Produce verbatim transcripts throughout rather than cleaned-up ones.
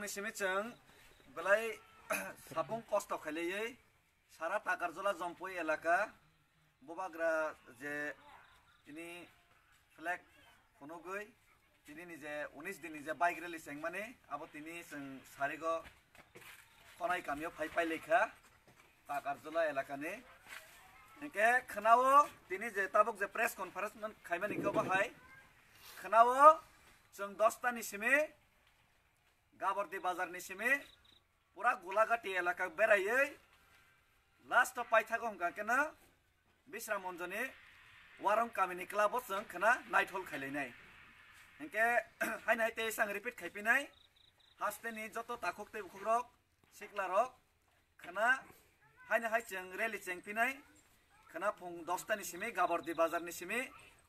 Ni simi chwng belai sapung kosto khailaiwi sara Takarjala Jompui elaka bubagra je tini flag phunugwi tini ni je unis din ni je bike rally chengmani abo tini chwng sarigo Khonai kamio phai pailaikha Takarjala elakani. Hinkhe khwnao tini je tabuk je press conference khaimani khe obo hai khwnao chwng dosta ni simi Gabordi bazar ni simi pura Gulagati elaka beraiwi last o paithago hwnkha khe no Bisram Monjoni Warung kamini club o chwng khwna naithol khailainai. Hinkhe haino hai tei sang repeat khaipinai. Hasteni joto takhuk tei bukhukrok, siklarok khwna haino hai chwng rally chengpinai. Khwna phung dosta ni simi Gabordi bazar ni simi.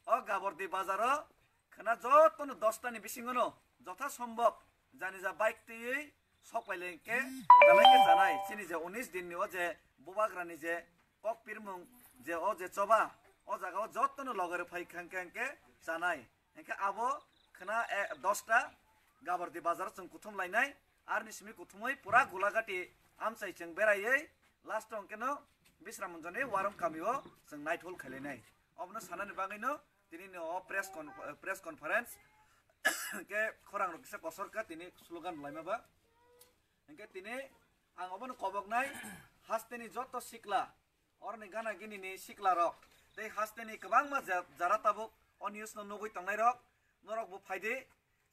O Gabordi bazar o khwna jotono dosta ni bisingono jotha sombhob janija bike twiwi sok paile hinkhe belai khe chanai. Chini je unis din ni o je bubagra ni je kok pirmung je o je choba o jaga o jotono logoi rw phai kha hinkhe hinkhe chanai. Hinkhe abo khwna, eh, dosta Gabordi bazar chwng kuthum lainai. Arni simi kuthumwi pura Gulagati amchai chwng beraiwi last o hinkhe no Bisram Monjoni Warung kamio chwng naithol khailainai. Obono sanani bagwino tini ni o press con-, press conference khe khorang rok kisa kosor kha tini slogan laima ba. Hinkhe tini ang obono koboknai hasteni joto sikla, oroni gana gini ni sikla rok tei hasteni kwbangma ja-, jara tabuk o news no nugwi tongnai rok, norok bo phaidi.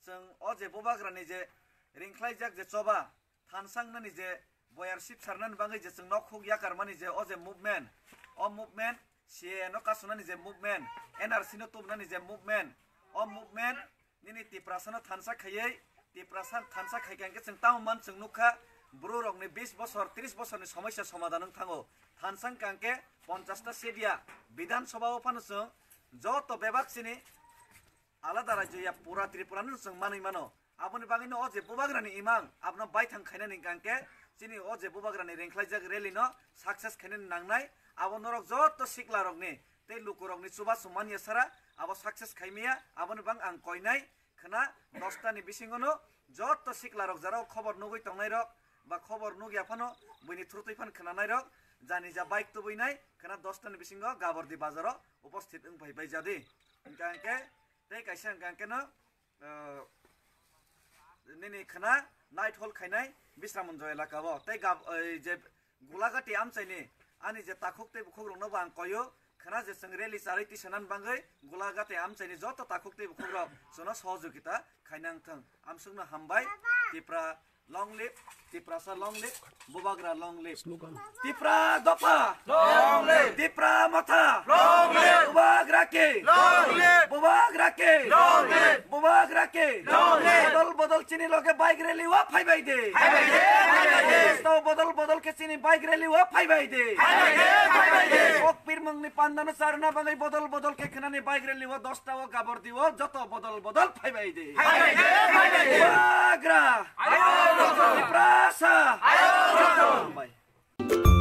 Chwng o je bubagra ni je ringkhlaijak je choba thansangnani je boyar sipsarnani bagwi je chwng nok huk yakarmani je o je movement, o movement C A A no kasunani je movement, N R C no tubunani je movement, o movement nini Tiprasa no thansa khaiwi, Tiprasa thansa khaikha hinkhe chwng tamo man chwng nukha, bwrwi rokni bis bosor, tris bosorni somosya somadhan wng thango. Thansa wngkha hinkhe ponchash ta sedia Bidhan Sabha o phano chwng joto bebak chini alada rajyo ya pura Tripura no chwng manwi mano. Aboni bagwino o je bubagrani imang abono baithang khainani hwnkha hinkhe chini o je bubagrani ringkhlaijak rally no success khainani nangnai. Abo norok joto sikla rokni tei luku rokni chubachu manya sara abo success khaimaya. Aboni bang ang koinai khwna dosta ni bisingo no joto sikla rok jara o khobor nugwi tongnai rok ba khobor nugya phano buini through twi phano khwnanai rok jani ja bike tubui nai khwna dosta ni bisingo Gabordi bazar o uposthit wng phai bai jadi. Hwnkha hinkhe tei kaisa hwnkha hinkhe no, ah, nini khwna naithol khainai Bisram Monjo elaka o. Tei gab-, oi, je Gulagati amchaini ani je takhuk tei bukhuk rokno bo ang koyo, khwna je chwng rally charwi tisanani bagwi Gulagati amchaini joto takhuk tei bukhuk rok chwngno sohojogita khainang thwng. Amsukno hambai. Tipra long live, Tiprasa long live, Bubagra long live. Slogan. Tipra dopha long live, Tipra motha long live, Bubagra ki long live, Bubagra ki long live, Bubagra ki long live. Bodol bodol chini loge bike rally o phaibai de. Phaibai de, phaibai de. Tau bodol bodol khe chini bike rally o phaibai de. Phaibai de, phaibai de. Kok pirmungni pandano charna bagwi bodol bodol khe khwnani bike rally o dosta o Gabordi o joto bodol bodol phaibai de. Phaibai de, phaibai de. Bubagra. Ayo, Tiprasa. Ayo, Hambai.